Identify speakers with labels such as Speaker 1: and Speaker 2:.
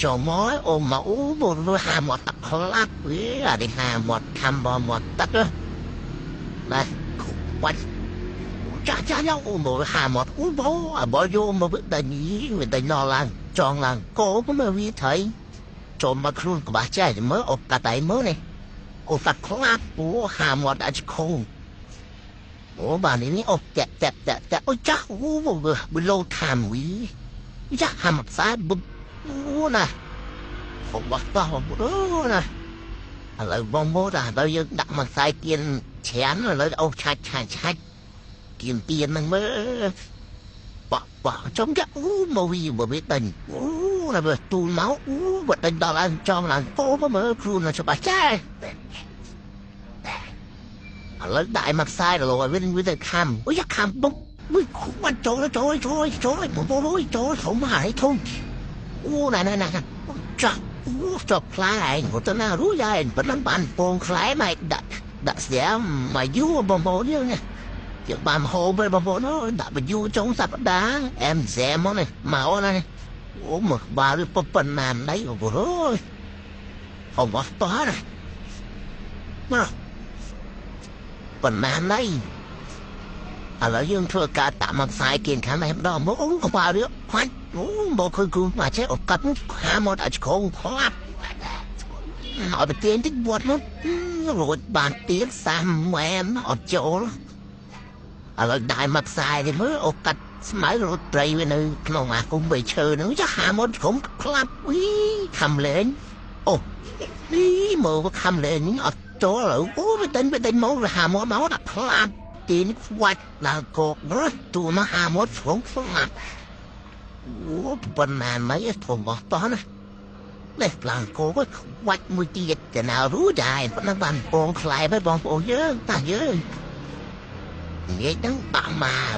Speaker 1: ចូលមកអូមកអូមកហាមាត់ទឹកផ្លាប់វាអានេះហាមាត់ខំបមាត់ទឹកណាបាច់ចាចាយ៉ាអូមកហាមាត់អូបអបយោមកដេញវាដេញដល់ឡើងចងឡើងកោមកវាថៃចូលមកខ្លួនក្បាស់ចែមើលអូកាតៃមើលនេះអូតាក់ខ្លាប់អូហាមាត់អាចខងអូបាននេះអូតាក់តាក់តាក់តាក់អូចាអូបលោខាមវីចាហាមផ្សាបុអូណាហបតោអូណាឥឡូវបងមកដល់ឥឡូវយើងដាក់មួយខ្សែទៀនច្រានឥឡូវអូឆាច់ឆាច់ឆាច់ទៀនទៀនហ្នឹងមើលបក់បក់ចំចាអូមកវីមកវីដេញអូណាបើទូលមកអូបើដេញដល់ឡើងចំឡើងពោមើលខ្លួនច្បាស់ចាឥឡូវដាក់មកខ្សែរលោវិញវាទៅខំអូយ៉ាខំបុកមួយបាត់ចូលចូលចូលចូលបងប្អូនចូលធំហើយធំអូណាណាណាចាអូចប់ខ្លាឯងទៅណារួចហើយប៉ុណ្ណឹងបានពងខ្លែមកដាក់ដាក់ស្យាមកយូរបងប្អូនយើងយើងបានហូបបងប្អូនដាក់បញ្យូរចុងសប្តាហ៍អែមសែមមកនេះមកណាអូមកបាឬប៉ុណ្ណាណៃបងប្អូនហមអត់តោះណាមកប៉ុណ្ណាណៃឥឡូវយើងធ្វើការដាក់មកផ្សាយគៀនខាងនេះម្ដងមកអូក្បាលរឿងខ្វាច់អូមកឃើញគូមកចេះអូកាត់ហាមកអាចខងផ្លាប់ឲ្យទៅទៀនតិចវត្តនោះរួចបានទៀនសាមែនអត់ចូលឥឡូវដែរមកផ្សាយនេះមើលអូកាត់ស្មៅរត់ត្រីវានៅក្នុងអាគុំបីឈើហ្នឹងចាហាមកក្រុមផ្លាប់វីខំលេងអូនេះមើលខំលេងអត់ចូលឥឡូវអូវាដេញវាដេញមកវាហាមកមកដាក់ផ្លាប់ទីនខ្វាច់ឡើងកករត់ទូមកហាមកហ្វងផ្លាប់អូប៉ុណ្ណាមិនធំអស់តោះណាលេះឡើងកកខ្វាច់មួយទៀតទៅណារួចដែរប៉ុណ្ណឹងបានពងខ្លែហើយបងប្អូនយើងតាយើងនិយាយហ្នឹងបាក់មក